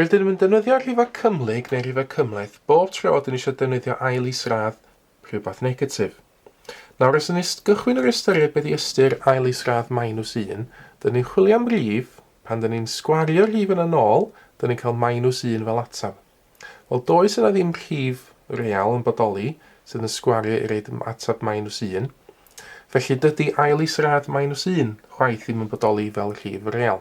Rydym yn defnyddio rhifau cymhlyg neu rhifau cymhleth bob tro dyn ni eisiau defnyddio ail isradd rhywbeth negatif. Nawr, os ni'n gychwyn yr ystyried beth i ystyr ail isradd minus 1, dyn ni'n chwilio am rif, pan dyn ni'n sgwario'r rhif yna nôl, dyn ni'n cael minus 1 fel ateb. Wel, does yna ddim rhif real yn bodoli sydd yn sgwario i reid ateb minus 1. Felly dydy ail isradd minus 1 chwaith ddim yn bodoli fel rhif real.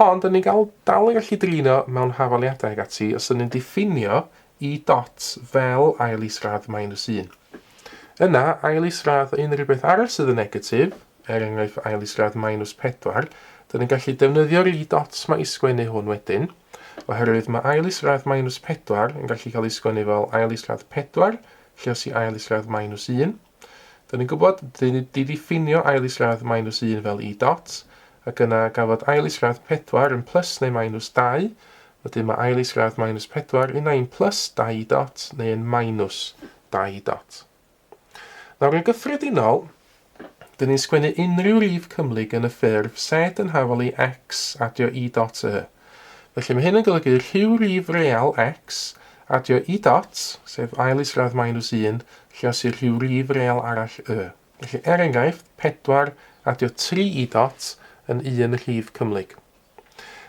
Ond, dyn ni'n gael dal yn gallu drin o mewn hafaliadau ac ati os ydyn ni'n diffinio i dot fel ail isradd minus 1. Yna, ail isradd o unrhyw beth arall sydd yn negatif, er enghraifft ail isradd minus 4, dyn ni'n gallu defnyddio'r i dot ma i sgwennu hwn wedyn, oherwydd mae ail isradd minus 4 yn gallu cael ei sgwennu fel ail isradd 4, lluosi ail isradd minus 1. Dyn ni'n gwybod, dyn ni wedi diffinio ail isradd minus 1 fel i dot, ac yna gafod ail isradd 4 yn plus neu minus 2, wedyn mae ail isradd minus 4 un ai'n plus 2 i dot neu yn minus 2 i dot. Nawr yn gyffredinol, dyn ni'n sgwennu unrhyw rif cymhlyg yn y ffurf z yn hafal i x adio i dot y. Felly mae hyn yn golygu rhyw rif real x adio i dot, sef ail isradd minus 1, lluosi rhyw rif real arall y. Felly er enghraifft, 4 adio 3 i dot yn un rhif cymhlyg.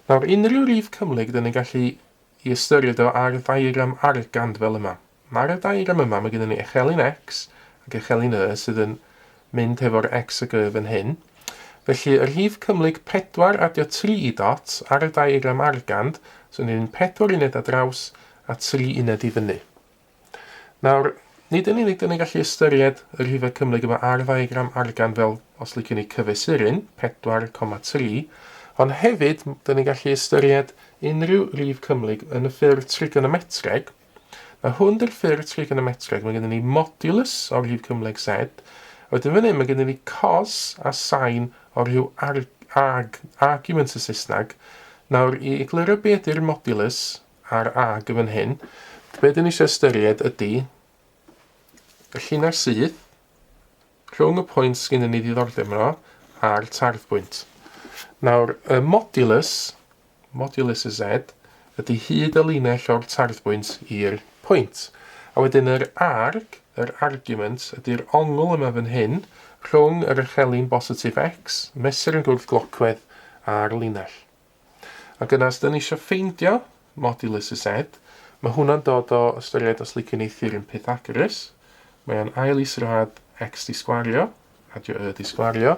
Nawr unrhyw rif cymhlyg dyn ni'n gallu i ystyried o ar ddiagram argand fel yma. Ar y diagram yma mae gennym ni echelin X ac echelin Y sydd yn mynd hefo'r X ac Y fan hyn. Felly y rhif cymhlyg 4 adio 3 i dot ar y diagram argand, so ni'n 4 uned ar draws a 3 uned i fyny. Nawr, nid yn unig dyn ni'n gallu ystyried y rhifau cymhlyg yma ar ddiagram argan fel, os liciwn ni, cyfesuryn, 4,3, ond hefyd dyn ni'n gallu ystyried unrhyw rif cymhlyg yn y ffurf trigonometreg. Nawr hwn dy'r ffurf trigonometreg, mae gennym ni modulus o'r rhif cymhlyg z, a wedyn fan hyn mae gennym ni cos a sin o rhyw arg, arg, argument y Saesneg. Nawr, i egluro be ydy'r modulus, a'r ag yn fan hyn, be dyn ni eisiau ystyried ydy y llinell syth rhwng y pwynt sydd ni ddiddordeb yno a'r tarddbwynt. Nawr, y modulus, modulus y z, ydy hyd y linell o'r tarddbwynt i'r pwynt. A wedyn yr arg, yr argument, ydy'r ongl yma fan hyn rhwng yr echelin bositif x, mesur yn gwrthglocwedd, a'r linell. Ac yna os dyn ni eisiau ffeindio modulus y z, mae hwnna'n dod o ystyried os liciwn ni theorem Pythagoras. Mae o'n ail isradd x di sgwario, adio y di sgwario,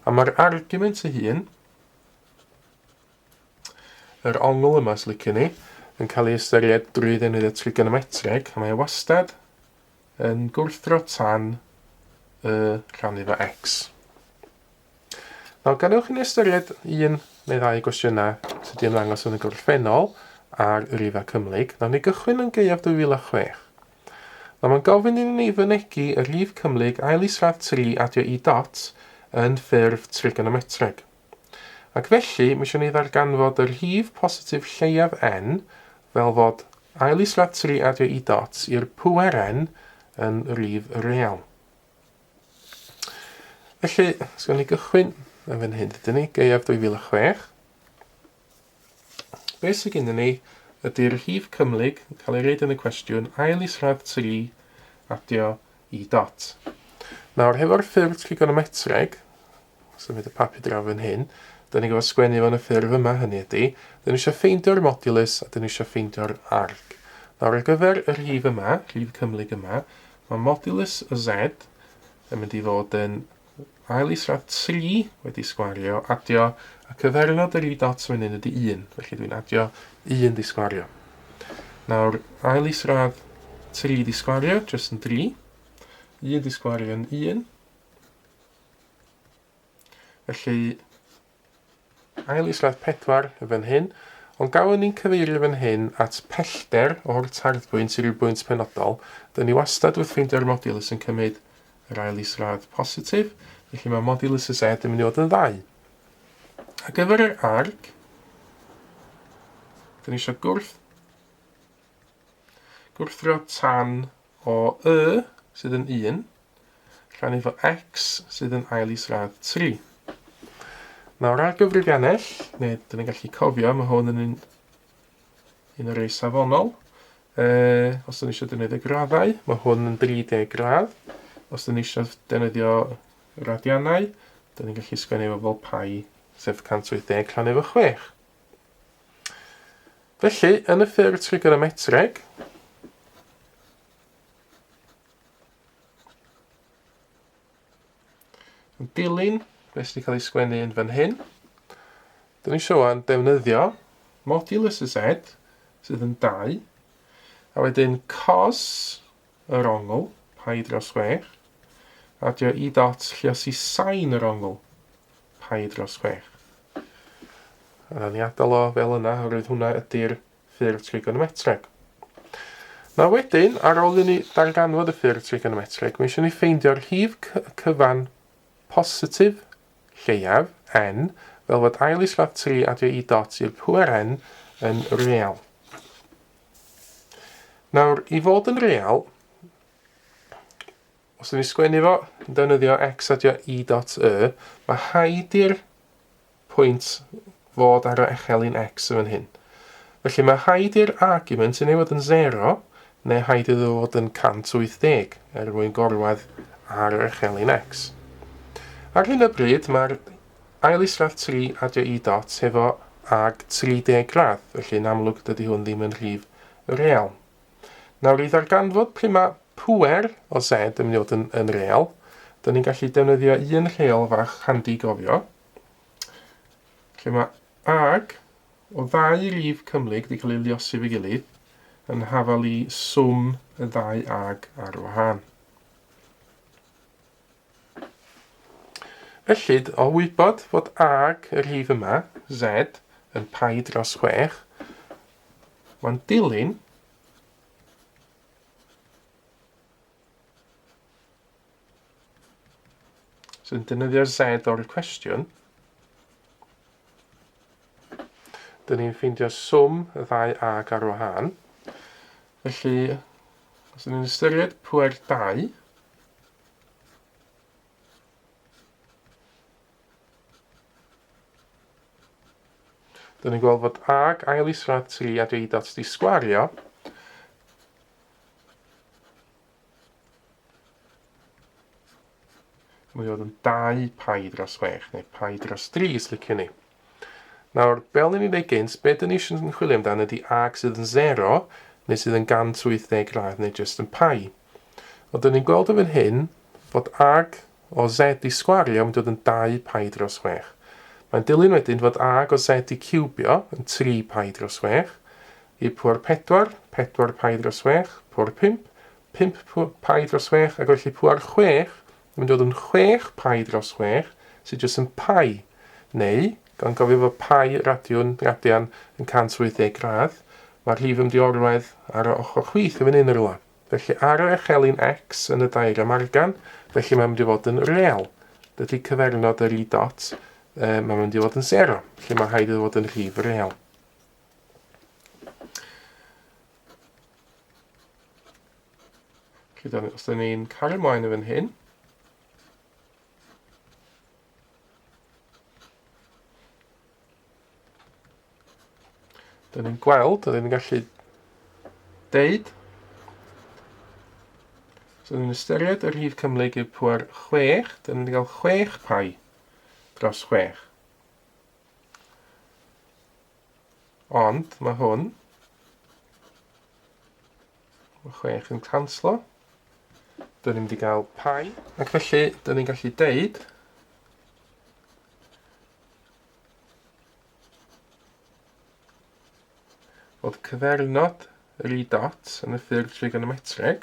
a mae'r argument ei hun, yr ongl yma os liciwn ni, yn cael ei ystyried drwy ddefnyddio trigonometreg, a mae o wastad yn gwrthdro tan y rhannu fo x. Nawr, gadewch i ni ystyried un neu ddau gwestiynau sydd wedi ymddangos yn y gorffennol ar yr IFA Cymhlyg. Nawr, ni gychwyn yn gaeaf 2006. Nawr, mae'n gofyn i ni fynegi y rhif cymhlyg ail isradd 3 adio i dot yn ffurf trigonometreg. Ac felly, mae eisiau ni ddarganfod y rhif positif lleiaf n fel fod ail isradd 3 adio i dot i'r pŵer n yn rif real. Felly, os gawn ni gychwyn yn fan hyn, dydyn ni, gaeaf 2006. Be sydd gennym ni ydy'r rhif cymhlyg yn cael ei reid yn y cwestiwn ail isradd 3 adio i dot. Nawr, hefo'r ffurf trigonometreg, symud y papur draw fan hyn, dyn ni'n gwybod sgwennu fo'n y ffurf yma, hynny ydy, dyn ni eisiau ffeindio'r modulus a dyn ni eisiau ffeindio'r arg. Nawr, ar gyfer y rhif yma, rhif cymhlyg yma, Mae modulus y z yn mynd i fod yn ail isradd 3 wedi sgwario, adio, a cyfernod yr i dot fan hyn ydy 1, felly dwi'n adio 1 di sgwario. Nawr, ail isradd 3 di sgwario, jyst yn 3, 1 di sgwario yn 1, felly Ail isradd 4 yn fan hyn, ond gawn ni'n cyfeirio fan hyn at pellter o'r tarddbwynt i ryw bwynt penodol, dyn ni wastad wrth ffeindio'r modulus yn cymryd yr ail isradd positif, felly mae modulus y z yn mynd i fod yn 2. Ar gyfer yr arg, dyn ni eisiau gwrth, gwrthdro tan o y sydd yn 1, rhannu fo x sydd yn ail isradd 3. Nawr ar gyfrifiannell, neu dyn ni'n gallu cofio, mae hwn yn un Un o'r rei safonol. E, os ydyn ni eisiau defnyddio graddau, mae hwn yn 30 gradd. Os ydyn ni eisiau defnyddio radiannau, dyn ni'n gallu sgwennu efo fel pi, sef 180 rhan efo 6. Felly, yn y ffurf trigonometreg, Yn dilyn beth sydd wedi cael ei sgwennu yn fan hyn, dyn ni eisiau wan defnyddio modulus y z sydd yn 2, a wedyn cos yr ongl, pi dros 6, adio i dot lluosi sain yr ongl, pi dros 6. A na ni adael o fel yna, oherwydd hwnna ydy'r ffurf trigonometreg. Nawr wedyn, ar ôl i ni darganfod y ffurf trigonometreg, mae eisiau ni ffeindio'r rhif cyfan positif lleiaf, n, fel fod ail isradd 3 adio i dot i'r pŵer n yn real. Nawr, i fod yn real, os ydyn ni'n sgwennu fo, yn defnyddio x adio i dot y, mae rhaid i'r pwynt fod ar y echelin x yn fan hyn. Felly mae rhaid i'r argument yn ei fod yn 0, neu rhaid iddo fod yn 180 er mwyn gorwedd ar yr echelin x. Ar hyn o bryd mae'r ail isradd 3 adio i dot hefo ag 30 gradd, felly yn amlwg dydy hwn ddim yn rhif real. Nawr i ddarganfod pryd mae pŵer o z yn mynd i fod yn, yn real, dyn ni'n gallu defnyddio un rheol fach handi i gofio, lle mae ag o ddau rif cymhlyg wedi cael ei luosi efo'i gilydd yn hafal i swm y ddau ag ar wahân. Felly, o wybod fod ag y rhif yma, z, yn pi dros 6, mae'n dilyn sy'n defnyddio z o'r cwestiwn, dyn ni'n ffeindio swm y ddau ag ar wahân. Felly, os ydyn ni'n ystyried pwer 2, Dyn ni'n gweld fod ag ail isradd 3 a dwi dot di sgwario. Mae'n fod yn 2 pi dros 6, neu pi dros 3, os liciwn ni. Nawr, fel ni'n ei ddeud gynt, be dyn ni eisiau yn chwilio amdano ydy ag sydd yn 0, neu sydd yn 180 gradd, neu jyst yn pi. Ond dyn ni'n gweld yn fan hyn fod ag o z i sgwario yn dod yn 2 pi dros 6. Mae'n dilyn wedyn fod ag o z i ciwbio yn 3 pi dros 6, i pŵer 4, 4 pi dros 6, pŵer 5, 5 pi dros 6, ac felly pŵer 6 yn mynd i fod yn 6 pi dros 6, sydd jyst yn pi. Neu, gan gofio fod pi radiwn, radian yn 180 gradd, mae'r rhif yn mynd i orwedd ar y ochr chwith yn fan hyn yn rhywle. Felly ar yr echelin x yn y diagram argan, felly mae'n mynd i fod yn real. Dydy cyfernod yr i dot, mae'n mynd i fod yn 0, felly mae rhaid iddo fod yn rhif real. Felly, os da ni'n cario ymlaen yn fan hyn, da ni'n gweld, da ni'n gallu deud, so ni'n ystyried y rhif cymhlyg yw pŵer 6, da ni'n cael 6 pi dros 6. Ond mae hwn, mae 6 yn canslo, dyn ni'n mynd i gael pi, ac felly dyn ni'n gallu deud fod cyfernod yr i dot yn y ffurf trigonometreg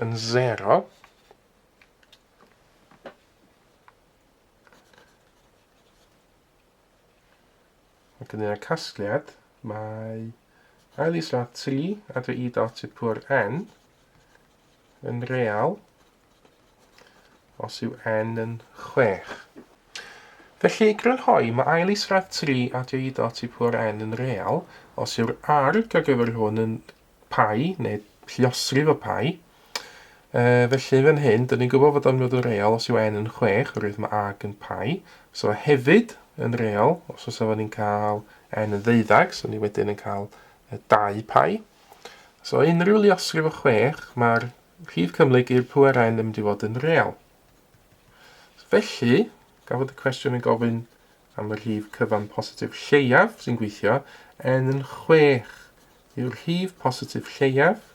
yn 0. Ac yn y casgliad, mae ail isradd 3 a dwi i dot i'r pŵer n yn real os yw n yn 6. Felly, i grynhoi, mae ail isradd 3 adio i dot i pŵer n yn real os yw'r arg ar gyfer hwn yn pi, neu lluosrif o pi. Felly fan hyn, dyn ni'n gwybod fod o'n mynd yn real os yw n yn 6, oherwydd mae ag yn pi. So hefyd yn real, os oes efo ni'n cael n yn ddeuddag, so ni wedyn yn cael 2 pi. So unrhyw luosrif o 6, mae'r rhif cymhlyg i'r pwer n yn mynd i fod yn real. Felly, gan fod y cwestiwn yn gofyn am y rhif cyfan positif lleiaf sy'n gweithio, n yn 6 yw'r rhif positif lleiaf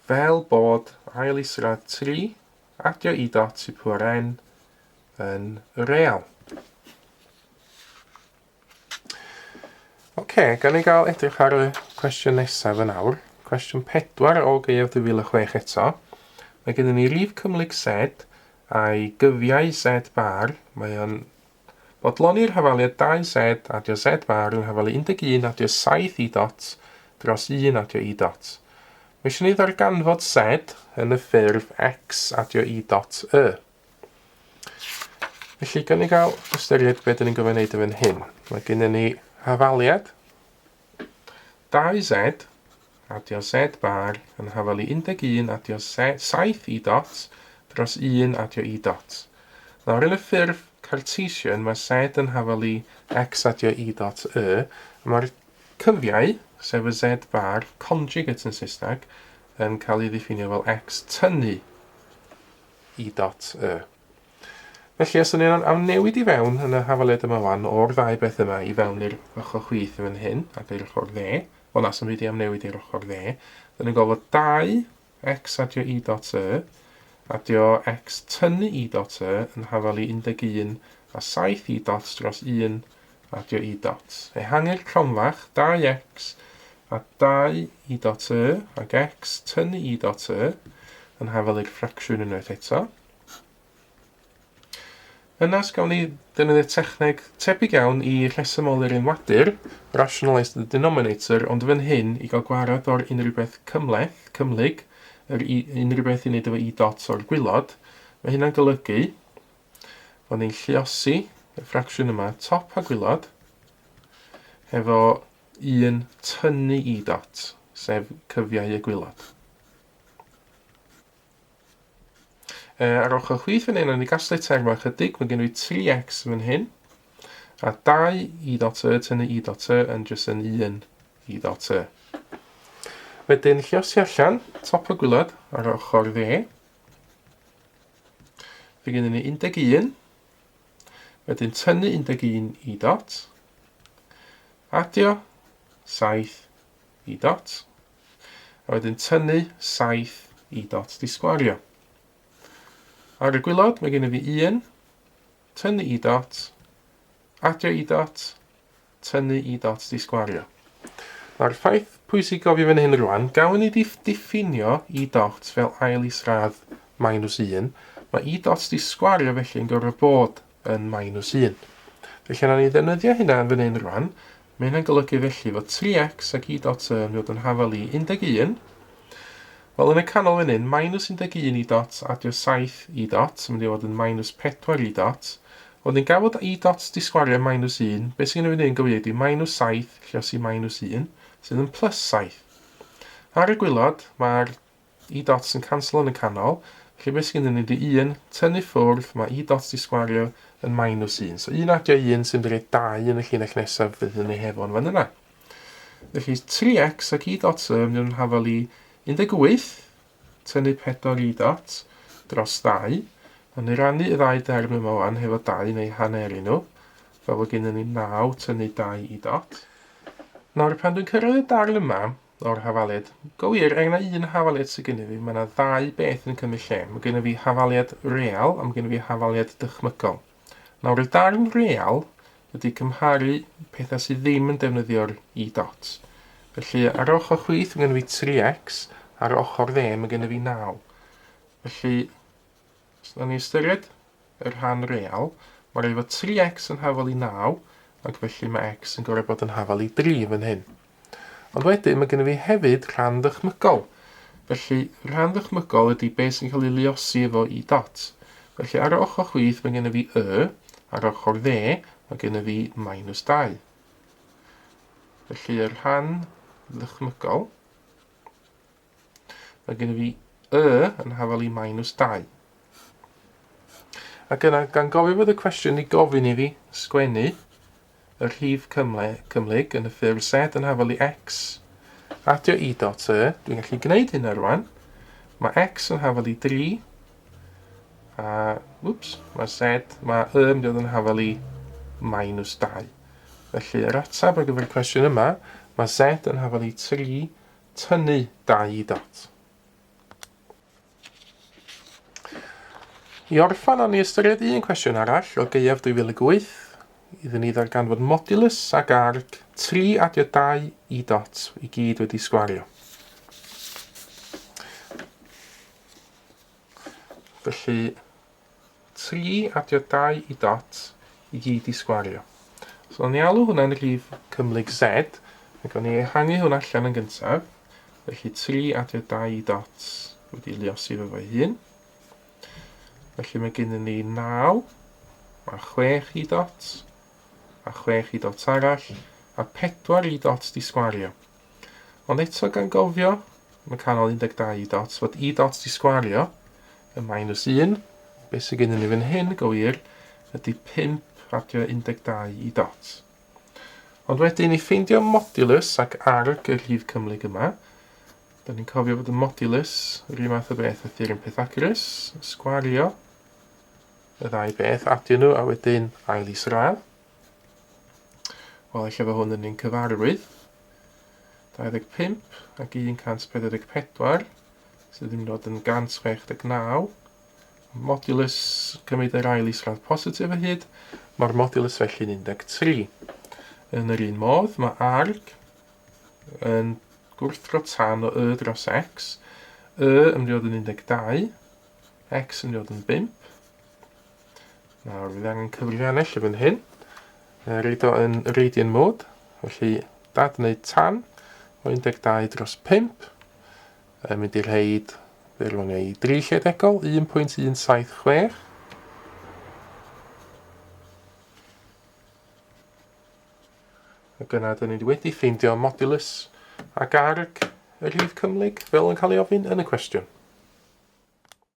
fel bod ail isradd 3 adio i dot i pŵer n yn real. Oce, gan ni gael edrych ar y cwestiwn nesaf yn awr. Cwestiwn 4 o gaeaf 2006 eto. Mae gennym ni rif cymhlyg Z a'i gyfiau Z bar. Mae o'n Bodloni'r hafaliad 2Z adio Z bar yn hafalu 11 adio 7 i dot dros 1 adio i dot. Mae eisiau ni ddarganfod Z yn y ffurf x adio i dot y. Felly, gan ni gael ystyried beth dyn ni'n gofyn wneud yn fan hyn. Mae gennym ni hafaliad 2Z adio Z bar yn hafal i 11 adio 7 i dot dros 1 adio i dot. Nawr yn y ffurf Cartesian mae Z yn hafal i x adio i dot y, a mae'r cyfiau, sef y Z bar, conjugate yn Saesneg, yn cael ei ddiffinio fel x tynnu i dot y. Felly, os ydyn ni'n am newid i fewn yn y hafaliad yma wan, o'r ddau beth yma i fewn i'r ochr chwith yn fan hyn, ac i'r ochr dde, wel na, sy'n byd i am newid i'r ochr dde, dyn ni'n gweld fod 2x adio i dot y, adio x tynnu i dot y yn hafal i 11 a 7 i dot dros 1 adio i dot. Ehangu'r cromfach 2x a 2 i dot y ac x tynnu i dot y yn hafal i'r ffracsiwn unwaith eto. Yna, os gawn ni ddefnyddio techneg tebyg iawn i rhesymoli'r enwadur, rationalise the denominator, ond fan hyn, i gael gwared o'r unrhyw beth cymhleth, cymhlyg, yr i, unrhyw beth i wneud efo i dot o'r gwylod, mae hynna'n golygu bod ni'n lluosi y ffracsiwn yma, top a gwylod, hefo 1 tynnu i dot, sef cyfiau y gwylod. Ar ochr chwith fan hyn, o'n i gasglu termau ychydig, mae gen i 3x fan hyn, a 2 i dot y tynnu i dot y yn jyst yn 1 i dot y. Wedyn, lliosi allan, top y gwylod ar ochr dde. Fe gen ni 11, wedyn tynnu 11 i dot, adio 7 i dot, A wedyn tynnu 7 i dot di sgwario. Ar y gwylod, mae gen i fi 1, tynnu i dot, adio i dot, tynnu i dot di sgwario. Nawr, ffaith pwysig gofio fan hyn rwan, gawn ni diffinio i dot fel ail isradd minus 1, mae i dot di sgwario felly yn gorfod bod yn minus 1. Felly, na ni ddefnyddio hynna yn fan hyn rwan, Mae hynna'n golygu felly fod 3x ac i dot y yn dod yn hafal i 11. Wel, yn y canol fan hyn, minus 11 i dot adio 7 i dot, yn mynd i fod yn minus 4 i dot. Ond ni'n gafod i dot di sgwario minus 1, beth sy'n gen i fan hyn gywir ydy minus 7 lliosi minus 1, sydd yn plus 7. Ar y gwylod, mae'r i dots yn canslo yn y canol, felly beth sydd gennym ni ydy 1, tynnu ffwrdd, mae i dots di sgwario yn minus 1. So 1 adio 1 sy'n mynd i roi 2 yn y llinell nesaf fydd yn ei hefo'n fan yna. Felly 3x ac i dot y mynd yn hafal i 18, tynnu 4 i dot dros 2. Ond ni rannu y ddau derm yma wan hefo 2 neu haneru nhw, fel bod gennym ni 9 tynnu 2 i dot. Nawr pan dwi'n cyrraedd y darn yma, o'r hafaliad. Go wir, er na un hafaliad sydd gennym fi, mae yna ddau beth yn cymryd lle. Mae gennym fi hafaliad real a mae gennym fi hafaliad dychmygol. Nawr, y darn real ydy cymharu pethau sydd ddim yn defnyddio'r i dot. Felly, ar ochr chwith mae gennym fi 3x, ar ochr dde mae gennym fi 9. Felly, os nawn ni ystyried y rhan real, mae rhaid fod 3x yn hafal i 9, ac felly mae x yn gorfod bod yn hafal i 3 fan hyn. Ond wedyn mae gennym fi hefyd rhan ddychmygol. Felly, rhan ddychmygol ydy beth sy'n cael ei luosi efo i dot. Felly ar y ochr chwith mae gennym fi y, ar ochr dde mae gennym fi minus 2. Felly y rhan ddychmygol. Mae gen i fi y yn hafal i minus 2. Ac yna, gan gofio fod y cwestiwn i gofyn i fi sgwennu y rhif cymhlyg yn y ffurf z yn hafal i x adio i dot y, dwi'n gallu gwneud hynna rwan. Mae x yn hafal i 3, a, whoops, mae z, mae y yn mynd i fod yn hafal i minus 2. Felly, yr ateb ar gyfer y cwestiwn yma, mae z yn hafal i 3 tynnu 2 i dot. I orffen, awn ni ystyried un cwestiwn arall o gaeaf 2008, iddyn ni ddarganfod modulus ac arg 3 adio 2 i dot i gyd wedi sgwario. Felly, 3 adio 2 i dot i gyd i sgwario. So, o'n i alw hwnna'n rhif cymhlyg z, ac o'n i ehangu hwn allan yn gyntaf. Felly 3 adio 2 i dot wedi luosi fo fo'i hun. Felly mae gennym ni 9, a 6 i dot, a 6 i dot arall, a 4 i dot di sgwario. Ond eto gan gofio, mae canol 12 i dot, fod i dot di sgwario yn minus 1, beth sydd gennym ni fan hyn gywir ydy 5 adio 12 i dot. Ond wedyn i ffeindio modulus ac arg y rhif cymhlyg yma, da ni'n cofio fod y modulus yr un math o beth â theorem Pythagoras, sgwario y ddau beth, adio nhw a wedyn ail isradd. Wel, ella fo hwn yn un cyfarwydd. 25 ac 144 sydd yn dod yn 169. Modulus cymryd yr ail isradd positif o hyd, mae'r modulus felly'n 13. Yn yr un modd, mae arg yn gwrthdro tan o y dros x, y yn mynd i fod yn 12, x yn mynd i fod yn 5. Nawr, fydd angen cyfrifiannell i fan hyn. Reid o yn radian mode, felly dad wneud tan o 12 dros 5, yn mynd i'r rhaid fe i 3 lledegol, 1.176. Ac yna, dyn ni wedi ffeindio modulus ac arg y rhif cymhlyg fel yn cael ei ofyn yn y cwestiwn.